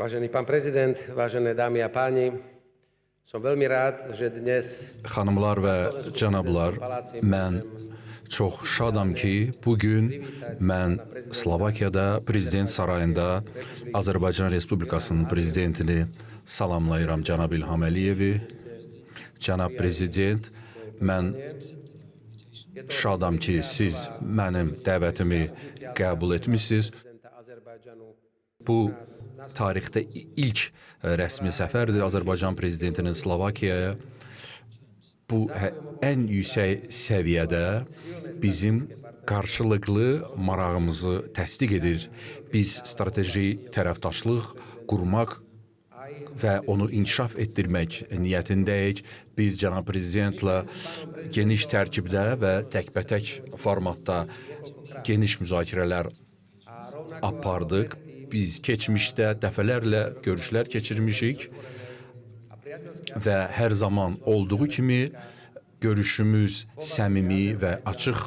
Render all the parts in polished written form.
Vážený pán prezident, vážené dámy a páni, som veľmi rád, že dnes Xanımlar və cənablar, mən çox şadam ki, bu gün mən Slovakiyada Prezident Sarayında Azərbaycan Respublikasının prezidentini salamlayıram, cənab İlham Əliyevi. Cənab prezident, mən şadam ki, siz mənim dəvətimi qəbul etmisiniz. Bu tarixdə ilk rəsmi səfərdir Azərbaycan prezidentinin Slovakiyaya. Bu ən yüksək səviyyədə bizim qarşılıqlı marağımızı təsdiq edir. Biz strateji tərəfdaşlıq qurmaq və onu inkişaf etdirmək niyyətindəyik. Biz cənab prezidentlə geniş tərkibdə və təkbətək formatda geniş müzakirələr apardıq. Biz keçmişdə dəfələrlə görüşlər keçirmişik və hər zaman olduğu kimi görüşümüz səmimi və açıq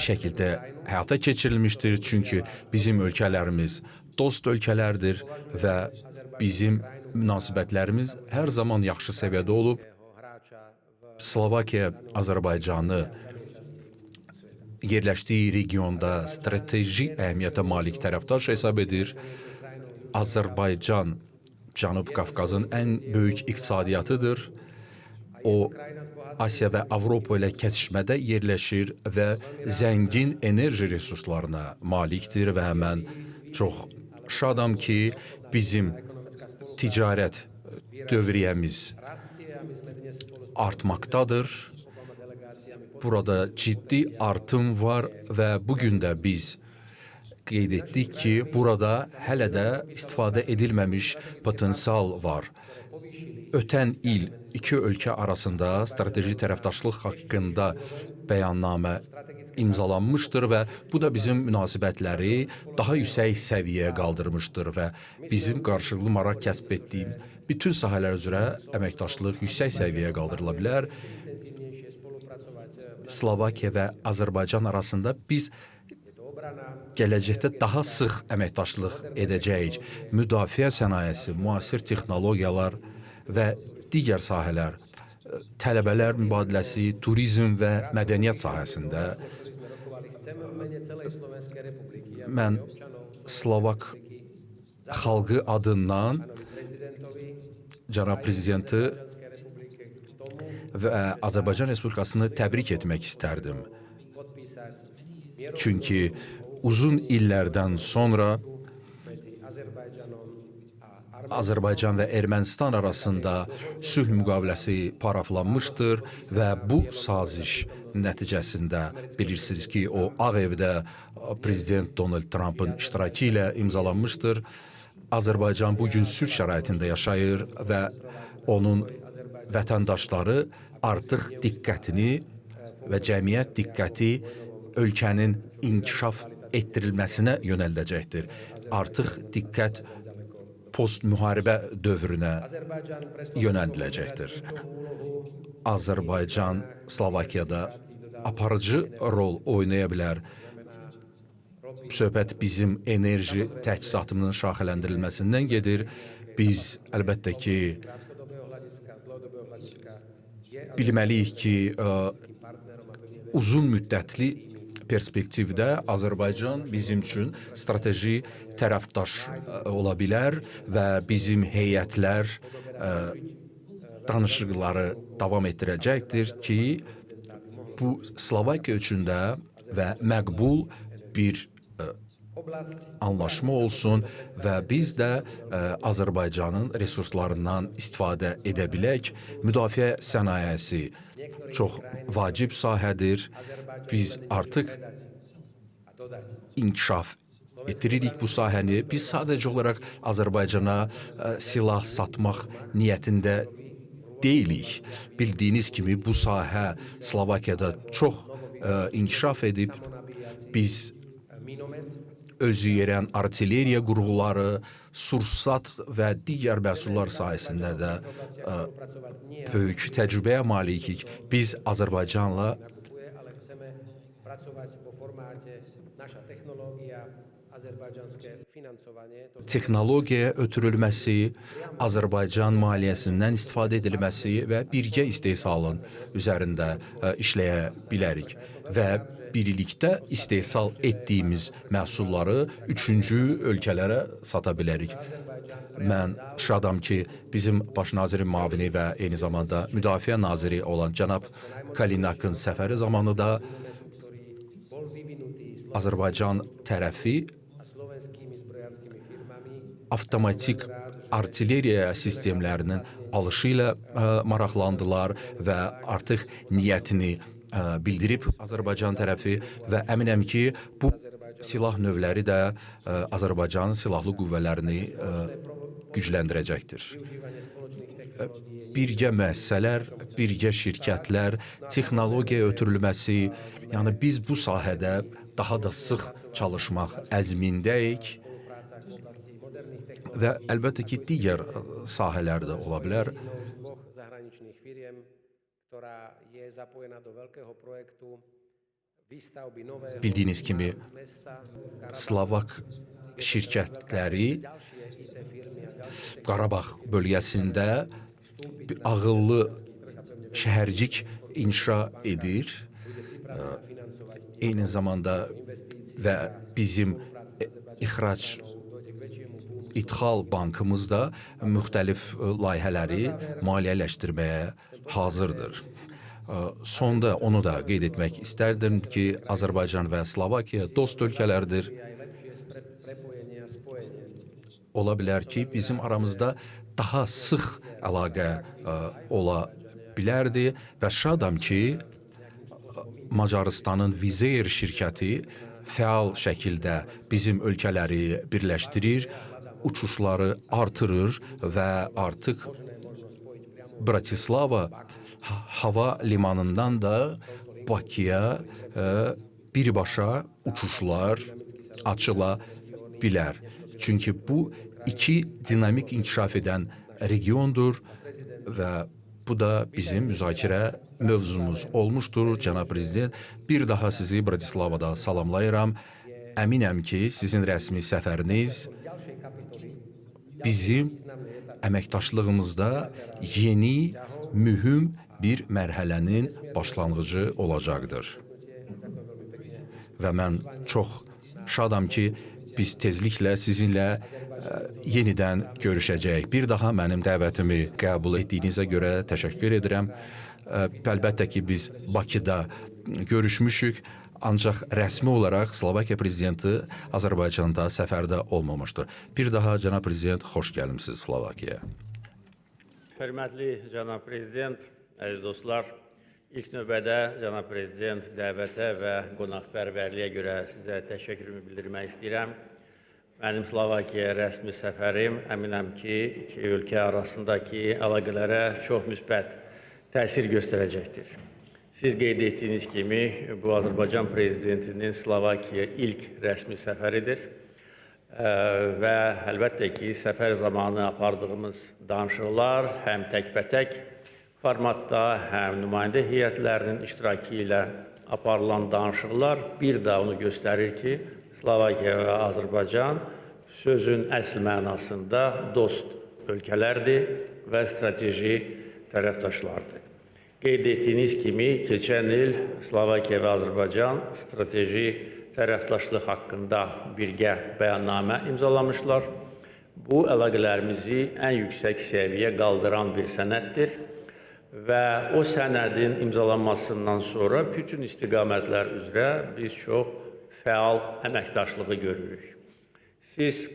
şəkildə həyata keçirilmişdir. Çünki bizim ölkələrimiz dost ölkələrdir və bizim münasibətlərimiz hər zaman yaxşı səviyyədə olub. Slovakiya Azərbaycanı yerləşdiyi regionda strateji əhəmiyyətə malik tərəfdaş hesab edir. Azərbaycan Cənub Qafqazın ən böyük iqtisadiyyatıdır. O Asiya və Avropa ilə kəsişmədə yerləşir və zəngin enerji resurslarına malikdir və mən çox şadam ki, bizim ticarət dövriyyəmiz artmaqdadır. Burada ciddi artım var və bu gün də biz qeyd etdik ki, burada hələ də istifadə edilməmiş potensial var. Ötən il iki ölkə arasında strateji tərəfdaşlıq haqqında bəyannamə imzalanmışdır və bu da bizim münasibətləri daha yüksək səviyyəyə qaldırmışdır və bizim qarşılıqlı maraq kəsb etdiyimiz bütün sahələr üzrə əməkdaşlıq yüksək səviyyəyə qaldırıla bilər. Slovakiya və Azərbaycan arasında biz gələcəkdə daha sıx əməkdaşlıq edəcəyik. Müdafiə sənayesi, müasir texnologiyalar və digər sahələr, tələbələr mübadiləsi, turizm və mədəniyyət sahəsində mən Slovak xalqı adından cənab prezidenti və Azərbaycan Respublikasını təbrik etmək istərdim. Çünki uzun illərdən sonra Azərbaycan və Ermənistan arasında sülh müqaviləsi paraflanmışdır və bu saziş nəticəsində bilirsiniz ki, o Ağ Evdə prezident Donald Trumpın iştirakı ilə imzalanmışdır. Azərbaycan bu gün sülh şəraitində yaşayır və onun vətəndaşları artıq diqqətini və cəmiyyət diqqəti ölkənin inkişaf etdirilməsinə yönəldəcəkdir. Artıq diqqət post-müharibə dövrünə yönəldiləcəkdir. Azərbaycan Slovakiyada aparıcı rol oynaya bilər. Söhbət bizim enerji təchizatımızın şaxələndirilməsindən gedir. Biz əlbəttə ki bilməliyik ki, uzun müddətli perspektivdə Azərbaycan bizim üçün strateji tərəfdaş ola bilər və bizim heyətlər danışıqları davam etdirəcəkdir ki, bu Slovakiya üçün də və məqbul bir anlaşma olsun və biz də Azərbaycanın resurslarından istifadə edə bilək. Müdafiə sənayesi çox vacib sahədir. Biz artıq inkişaf etdiririk bu sahəni. Biz sadəcə olaraq Azərbaycana silah satmaq niyyətində deyilik. Bildiyiniz kimi bu sahə Slovakiyada çox inkişaf edib. Biz özü yerən artilleriya qurğuları, sursat və digər məhsullar sahəsində də böyük təcrübəyə malikik. Biz Azərbaycanla Texnologiya ötürülməsi, Azərbaycan maliyyəsindən istifadə edilməsi və birgə istehsalın üzərində işləyə bilərik və birlikdə istehsal etdiyimiz məhsulları üçüncü ölkələrə sata bilərik. Mən şadam ki, bizim baş nazirin müavini və eyni zamanda müdafiə naziri olan cənab Kalinakın səfəri zamanı da Azərbaycan tərəfi avtomatik artilleriya sistemlərinin alışı ilə maraqlandılar və artıq niyyətini bildirib Azərbaycan tərəfi və əminəm ki, bu silah növləri də Azərbaycan silahlı qüvvələrini gücləndirəcəkdir. Birgə müəssisələr, birgə şirkətlər, texnologiya ötürülməsi, yəni biz bu sahədə daha da sıx çalışmaq əzmindəyik və əlbəttə ki, digər sahələr də ola bilər. Bildiyiniz kimi Slovak şirkətləri Qarabağ bölgəsində bir ağıllı şəhərcik inşa edir. Eyni zamanda və bizim ixrac İdxal bankımız da müxtəlif layihələri maliyyələşdirməyə hazırdır. Sonda onu da qeyd etmək istərdim ki, Azərbaycan və Slovakiya dost ölkələrdir. Ola bilər ki, bizim aramızda daha sıx əlaqə ola bilərdi və şadam ki, Macarıstanın Wizz şirkəti fəal şəkildə bizim ölkələri birləşdirir, uçuşları artırır və artıq Bratislava hava limanından da Bakıya birbaşa uçuşlar açıla bilər. Çünki bu iki dinamik inkişaf edən regiondur və bu da bizim müzakirə mövzumuz olmuşdur. Cənab Prezident, bir daha sizi Bratislavada salamlayıram. Əminəm ki, sizin rəsmi səfəriniz bizim əməkdaşlığımızda yeni, mühüm bir mərhələnin başlanğıcı olacaqdır. Və mən çox şadam ki, biz tezliklə sizinlə yenidən görüşəcəyik. Bir daha mənim dəvətimi qəbul etdiyinizə görə təşəkkür edirəm. Əlbəttə ki, biz Bakıda görüşmüşük, ancaq rəsmi olaraq Slovakiya prezidenti Azərbaycanda səfərdə olmamışdır. Bir daha cənab prezident, xoş gəlmisiniz Slovakiyaya. Hörmətli cənab prezident, əziz dostlar, ilk növbədə cənab prezident dəvətə və qonaqpərvərliyə görə sizə təşəkkürümü bildirmək istəyirəm. Mənim Slovakiya rəsmi səfərim əminəm ki, iki ölkə arasındakı əlaqələrə çox müsbət təsir göstərəcəkdir. Siz qeyd etdiyiniz kimi, bu Azərbaycan prezidentinin Slovakiya ilk rəsmi səfəridir. Və əlbəttə ki, səfər zamanı apardığımız danışıqlar həm təkbətək formatda, həm nümayəndə heyətlərinin iştirakı ilə aparılan danışıqlar bir daha onu göstərir ki, Slovakiya və Azərbaycan sözün əsl mənasında dost ölkələrdir və strateji tərəfdaşlardır. Qeyd etdiyiniz kimi, keçən il Slovakiya və Azərbaycan strateji tərəfdaşlıq haqqında birgə bəyannamə imzalamışlar. Bu, əlaqələrimizi ən yüksək səviyyə qaldıran bir sənəddir və o sənədin imzalanmasından sonra bütün istiqamətlər üzrə biz çox fəal əməkdaşlığı görürük. Siz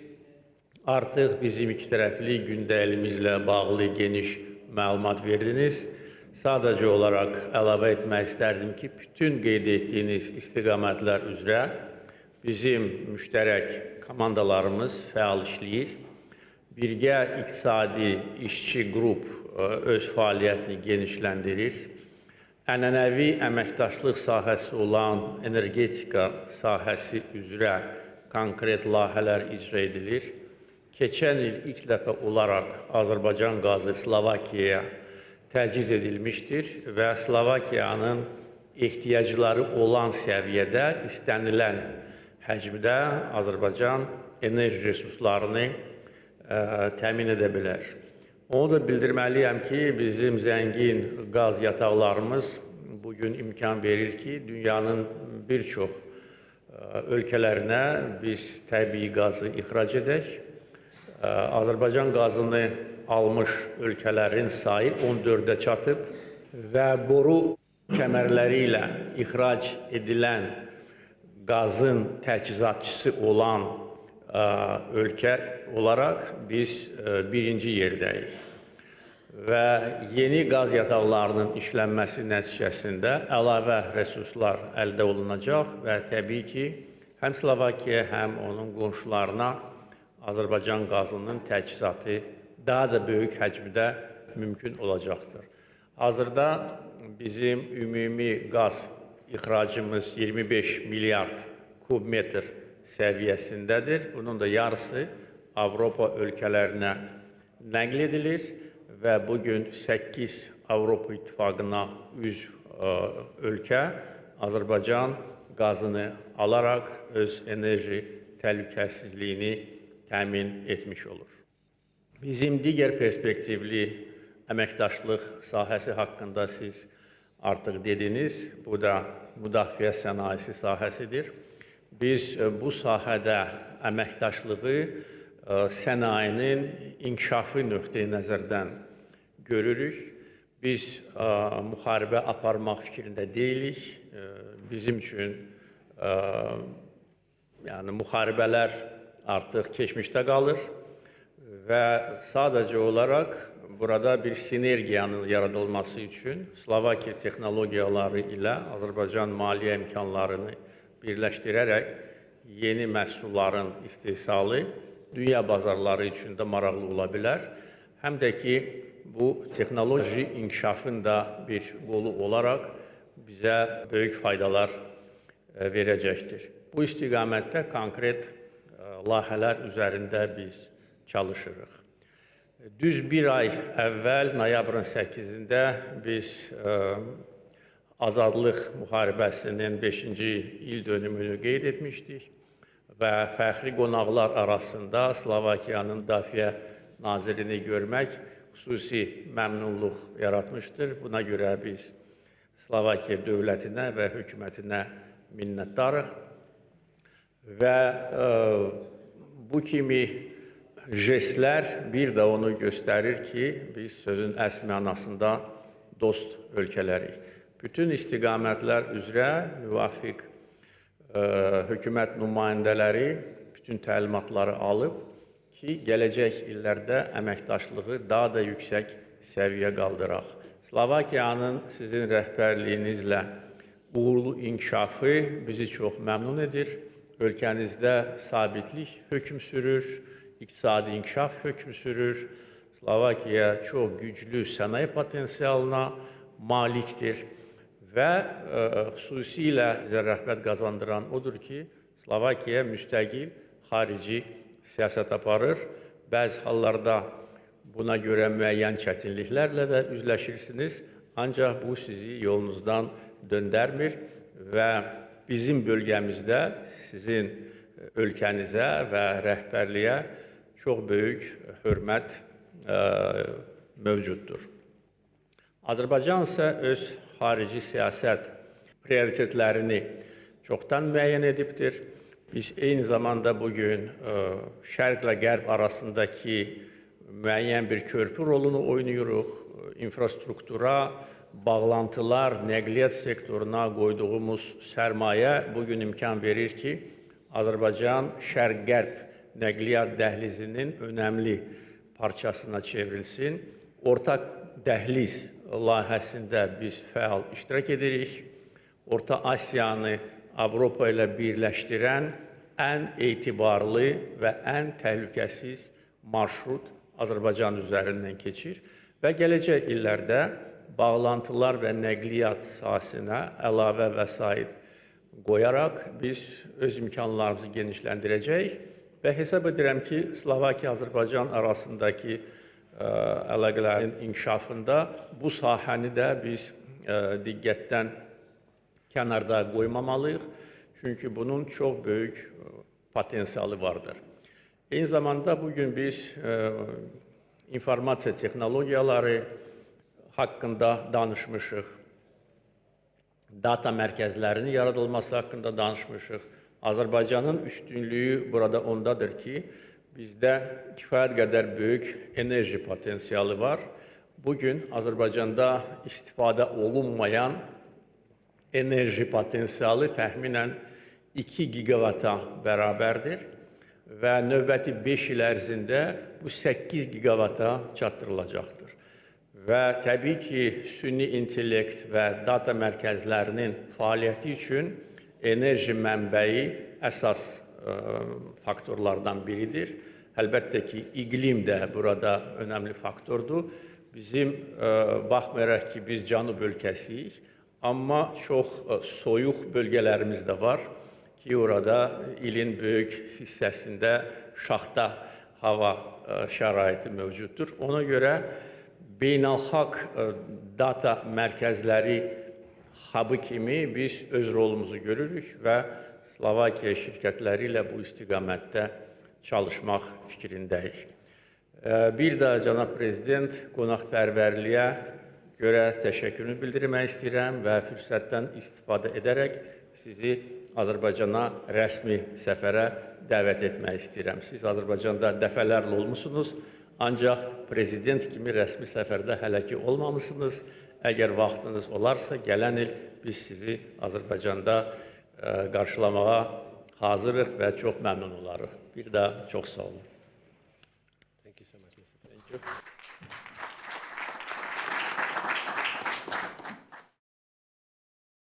artıq bizim iki tərəfli gündəliyimizlə bağlı geniş məlumat verdiniz. Sadəcə olaraq əlavə etmək istərdim ki, bütün qeyd etdiyiniz istiqamətlər üzrə bizim müştərək komandalarımız fəal işləyir. Birgə iqtisadi işçi qrup öz fəaliyyətini genişləndirir. Ənənəvi əməkdaşlıq sahəsi olan energetika sahəsi üzrə konkret layihələr icra edilir. Keçən il ilk dəfə olaraq Azərbaycan qazı Slovakiyaya təchiz edilmişdir və Slovakiyanın ehtiyacları olan səviyyədə istənilən həcmdə Azərbaycan enerji resurslarını təmin edə bilər. Onu da bildirməliyəm ki, bizim zəngin qaz yataqlarımız bugün imkan verir ki, dünyanın bir çox ölkələrinə biz təbii qazı ixrac edək. Azərbaycan qazını almış ölkələrin sayı 14-ə çatıb və boru kəmərləri ilə ixrac edilən qazın təchizatçısı olan ölkə olaraq biz birinci yerdəyik. Və yeni qaz yataqlarının işlənməsi nəticəsində əlavə resurslar əldə olunacaq və təbii ki, həm Slovakiya, həm onun qonşularına Azərbaycan qazının təchizatı daha da böyük həcmdə mümkün olacaqdır. Hazırda bizim ümumi qaz ixracımız 25 milyard kub metr səviyyəsindədir. Bunun da yarısı Avropa ölkələrinə nəql edilir və bugün 8 Avropa İttifaqına üzv ölkə Azərbaycan qazını alaraq öz enerji təhlükəsizliyini təmin etmiş olur. Bizim digər perspektivli əməkdaşlıq sahəsi haqqında siz artıq dediniz. Bu da müdafiə sənayesi sahəsidir. Biz bu sahədə əməkdaşlığı sənayinin inkişafı nöqteyi nəzərdən görürük. Biz müharibə aparmaq fikrində deyilik. Bizim üçün yəni müharibələr artıq keçmişdə qalır və sadəcə olaraq burada bir sinergiyanın yaradılması üçün Slovakiya texnologiyaları ilə Azərbaycan maliyyə imkanlarını birləşdirərək yeni məhsulların istehsalı dünya bazarları üçün də maraqlı ola bilər. Həm də ki, bu texnoloji inkişafın da bir qolu olaraq bizə böyük faydalar verəcəkdir. Bu istiqamətdə konkret layihələr üzərində biz çalışırıq. Düz bir ay əvvəl, noyabrın 8-də biz Azadlıq müharibəsinin 5-ci il dönümünü qeyd etmişdik və fəxri qonaqlar arasında Slovakiyanın Müdafiə Nazirini görmək xüsusi məmnunluq yaratmışdır. Buna görə biz Slovakiya dövlətinə və hökumətinə minnətdarıq və bu kimi jestlər bir də onu göstərir ki, biz sözün əsl mənasında dost ölkələrik. Bütün istiqamətlər üzrə müvafiq hökumət nümayəndələri bütün təlimatları alıb ki, gələcək illərdə əməkdaşlığı daha da yüksək səviyyə qaldıraq. Slovakiyanın sizin rəhbərliyinizlə uğurlu inkişafı bizi çox məmnun edir. Ölkənizdə sabitlik hökm sürür, iqtisadi inkişaf hökm sürür. Slovakiya çox güclü sənaye potensialına malikdir və xüsusilə bizə rəğbət qazandıran odur ki, Slovakiya müstəqil xarici siyasət aparır. Bəzi hallarda buna görə müəyyən çətinliklərlə də üzləşirsiniz, ancaq bu sizi yolunuzdan döndərmir və bizim bölgəmizdə sizin ölkənizə və rəhbərliyə çox böyük hörmət mövcuddur. Azərbaycan isə öz xarici siyasət prioritetlərini çoxdan müəyyən edibdir. Biz eyni zamanda bugün Şərqlə Qərb arasındakı müəyyən bir körpü rolunu oynayırıq. İnfrastruktura, bağlantılar, nəqliyyat sektoruna qoyduğumuz sərmayə bugün imkan verir ki, Azərbaycan Şərq-Qərb nəqliyyat dəhlizinin önəmli parçasına çevrilsin. Orta dəhliz layihəsində biz fəal iştirak edirik. Orta Asiyanı Avropa ilə birləşdirən ən etibarlı və ən təhlükəsiz marşrut Azərbaycan üzərindən keçir və gələcək illərdə bağlantılar və nəqliyyat sahəsinə əlavə vəsait qoyaraq biz öz imkanlarımızı genişləndirəcəyik və hesab edirəm ki, Slovakiya-Azərbaycan arasındakı əlaqələrin inkişafında bu sahəni də biz diqqətdən kənarda qoymamalıyıq. Çünki bunun çox böyük potensialı vardır. Eyni zamanda bugün biz informasiya texnologiyaları haqqında danışmışıq. Data mərkəzlərinin yaradılması haqqında danışmışıq. Azərbaycanın üstünlüyü burada ondadır ki, bizdə kifayət qədər böyük enerji potensialı var. Bugün Azərbaycanda istifadə olunmayan enerji potensialı təxminən 2 gigavata bərabərdir və növbəti 5 il ərzində bu 8 gigavata çatdırılacaqdır. Və təbii ki, süni intellekt və data mərkəzlərinin fəaliyyəti üçün enerji mənbəyi əsas faktorlardan biridir. Əlbəttə ki, iqlim də burada önəmli faktordur. Bizim baxmayaraq ki, biz cənub ölkəsiyik, amma çox soyuq bölgələrimiz də var ki, orada ilin böyük hissəsində şaxta hava şəraiti mövcuddur. Ona görə beynəlxalq data mərkəzləri hub'ı kimi biz öz rolumuzu görürük və Slovakiya şirkətləri ilə bu istiqamətdə çalışmaq fikrindəyik. Bir daha cənab prezident, qonaqpərvərliyə görə təşəkkürümü bildirmək istəyirəm və fürsətdən istifadə edərək sizi Azərbaycana rəsmi səfərə dəvət etmək istəyirəm. Siz Azərbaycanda dəfələrlə olmusunuz, ancaq prezident kimi rəsmi səfərdə hələ ki olmamısınız. Əgər vaxtınız olarsa, gələn il biz sizi Azərbaycanda qarşılamağa hazırıq və çox məmnun olarıq. Bir daha çox sağ olun. Thank you so much, Mr. Thank you.